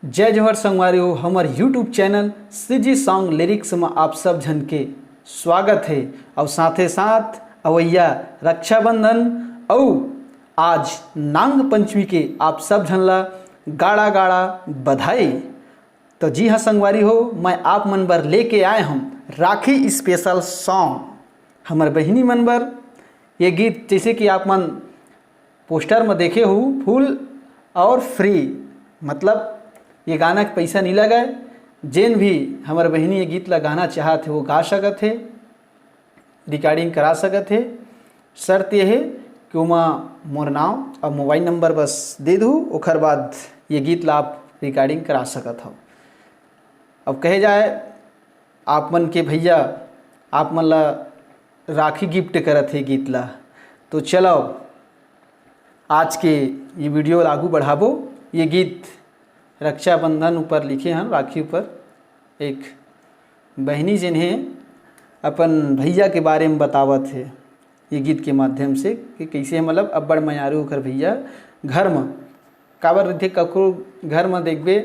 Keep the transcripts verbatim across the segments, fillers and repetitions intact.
जय जोहर संगवारी हो, हमर YouTube channel CG Song Lyrics म आप सब झन के स्वागत हे। अउ साथे साथ अवइया रक्षाबंधन अउ आज नांग पंचमी के आप सब झन ला गाड़ा गाड़ा बधाई। तो जी हाँ संगवारी हो, मैं आप मन बर लेके आए हूँ राखी स्पेशल सॉन्ग हमर बहिनी मन बर। ये गीत जैसे कि आप मन पोस्टर में देखे हो, फुल और फ्री, मतलब ये गाना के पैसा नहीं लगे। जेन भी हमर बहिनी ये गीत ला गाना चाहत हे, वो गा सकत हे, रिकॉर्डिंग करा सकत हे। शर्त ये हे कि ओमा मोर नाम और मोबाइल नंबर बस दे दू, ओकर बाद ये गीत ला आप रिकॉर्डिंग करा सकत हो। अब कहे जाए, आप मन के भैया आप मन ला राखी गिफ्ट करत हे गीत ला। तो चलो, आज के ये वीडियो ला आगू बढ़ाबो। ये गीत रक्षाबंधन ऊपर लिखे हन, राखी ऊपर। एक बहिनी जेन हे अपन भैया के बारे में बतावत हे ये गीत के माध्यम से कि कैसे मतलब अब्बड़ मयारू ओकर भैया घर म, काबर रहिथे कखरो घर म देखबे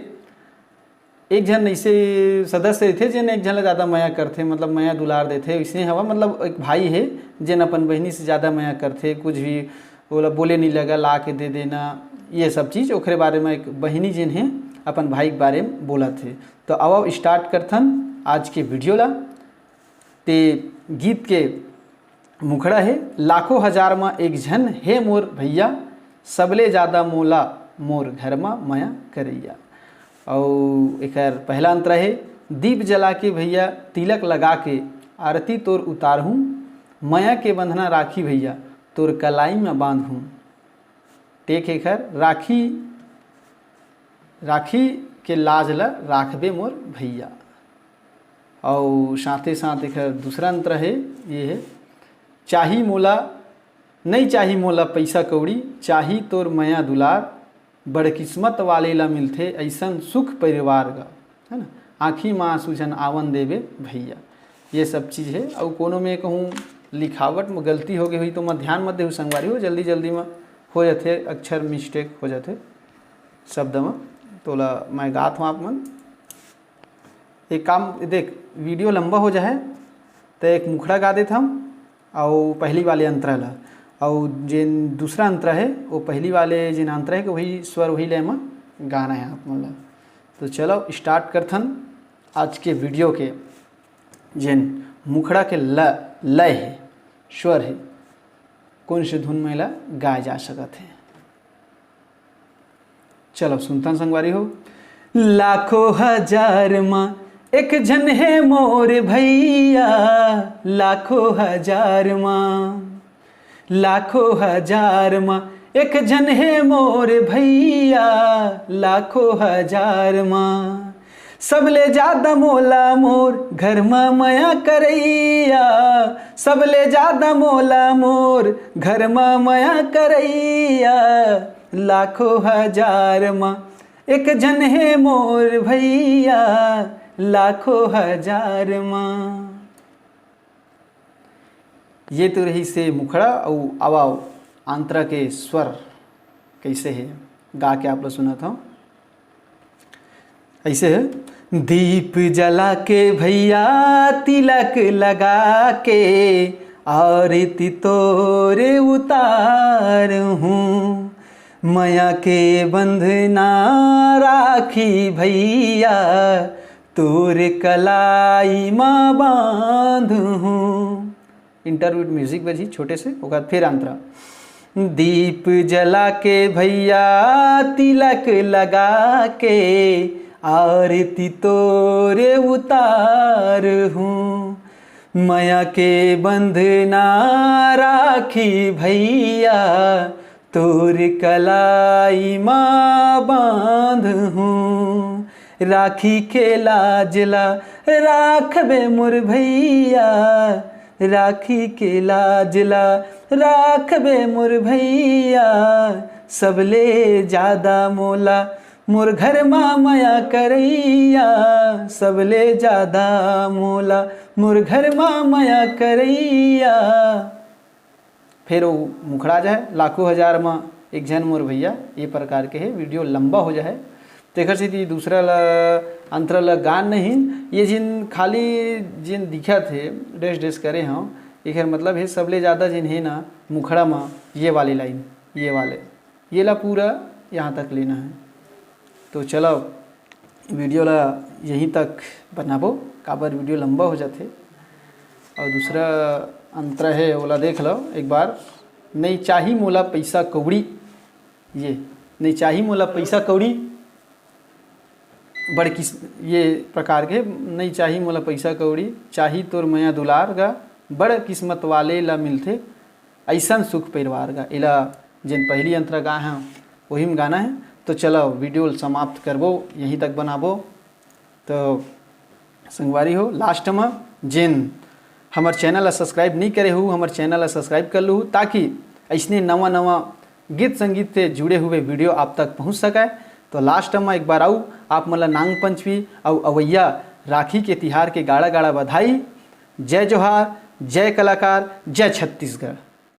एक झन ऐसे सदस्य रहिथे जेन एक झन ला ज़्यादा मया करथे, मतलब मया दुलार देथे। वैसे हवा मतलब एक भाई हे जेन अपन बहिनी से ज़्यादा मया करथे, कुछ भी ओला बोले नहीं लगा, ला के दे देना, ये सब चीज़। ओकरे बारे में एक बहिनी जेन हे अपन भाई के बारे में बोलत हे। तो आवा स्टार्ट करथन आज के वीडियो ला। ते गीत के मुखड़ा हे, लाखों हजार म एक झन हे मोर भैया, सबले ज़्यादा मोला मोर घर म मया करैया। अउ एकर पहला अंतरा हे, दीप जला के भैया तिलक लगा के आरती तोर उतारहूँ, मया के बंधना राखी भैया तोर कलाई म बांधहूँ। टेक एकर राखी, राखी के लाज ल राखबे मोर भैया। अउ साथे साथ एकर दूसरा अंतरा हे, ये हे, चाही मोला, नहीं चाही मोला पैसा कौड़ी, चाही तोर मया दुलार, बड़ किस्मत वाले ला मिलथे ऐसन सुख परिवार गा, है ना, आँखी म आंसू झन आवन देबे भैया। ये सब चीज़ हे। अउ कोनो में कहूँ लिखावट में गलती हो गई हुई तो मैं ध्यान मत देहू संगवारी हो, जल्दी जल्दी में हो जाथे, अक्षर मिस्टेक हो जाथे शब्द में, तोला मैं गात हूँ आप मन। एक काम देख, वीडियो लंबा हो जाए तो एक मुखड़ा गा देत हम, अउ पहली वाले अंतरा ला, अउ जेन दूसरा अंतरा हे, वो पहली वाले जेन अंतरा हे, वही स्वर, वही लय में गाना हे आप मन ला। तो चलो स्टार्ट करथन आज के वीडियो के। जेन मुखड़ा के ल-, लय हे, स्वर हे, कौन से धुन में ला गाए जा सकत हे। चलो सुनथन संगवारी हो। लाखों हजार म एक झन हे मोर भैया, लाखों हजार म, लाखों हजार म एक झन हे मोर भैया, लाखों हजार म। सबले ज्यादा मोला मोर घर म मया करैया, सबले ज्यादा मोला मोर घर म मया करैया, लाखों हजार म एक झन हे मोर भैया, लाखों हजार म। ये तो रहिसे मुखड़ा, अउ आवा अंतरा के स्वर कैसे हे, गा के आप ला सुनात हूँ। ऐसे हे, दीप जला के भैया तिलक लगा के आरती तोरे उतारहूँ, मया के बंधना राखी भैया तोर कलाई म बांधहूँ। Interlude music बजही छोटे से, ओकर बाद फिर अंतरा। दीप जला के भैया तिलक लगा के आरती तोरे उतारहूँ, मया के बंधना राखी भैया तोर कलाई म बांधहूँ। राखी के लाज ला राखबे मोर भैया, राखी के लाज ला राखबे मोर भैया, सबले ज्यादा मोला मोर घर म मया करैया, सबले ज्यादा मोला मोर घर म मया करैया। फिर वो मुखड़ा जाए, लाखों हजार म एक झन मोर भैया, ये प्रकार के हे। वीडियो लंबा हो जाए, तेखर सेती दूसरा ला, अंतरा ला गान नहीं। ये जिन खाली जिन दिखत हे, डैश डैश करे हव, एखर मतलब हे सबले ज़्यादा जिन हे ना मुखड़ा म, ये वाले लाइन, ये वाले, ये ला पूरा यहाँ तक लेना है। तो चलो, वीडियो ला यहीं तक बनाबो, काबर वीडियो लंबा हो जाथे। और दूसरा अंतरा है, ओला देख लो एक बार। नहीं चाही मोला पैसा कौड़ी, ये नहीं चाही मोला पैसा कौड़ी, बड़ किस ये प्रकार के, नहीं चाही मोला पैसा कौड़ी, चाही तोर मया दुलार गा, बड़ किस्मत वाले ला मिलथे ऐसन सुख परिवार गा। एला जेन पहली अंतरा गा है, वही में गाना है। तो चलो, वीडियो ल समाप्त करबो, यहीं तक बनाबो। तो संगवारी हो, लास्ट में जेन हमर चैनल ला सब्सक्राइब नहीं करे हो, हमर चैनल ला सब्सक्राइब कर लू, ताकि ऐसने नवा नवा गीत संगीत से जुड़े हुए वीडियो आप तक पहुंच सके। तो लास्ट में एक बार आऊ, आप मन ला नांग पंचमी अउ अवैया राखी के तिहार के गाड़ा गाड़ा बधाई। जय जोहार, जय कलाकार, जय छत्तीसगढ़।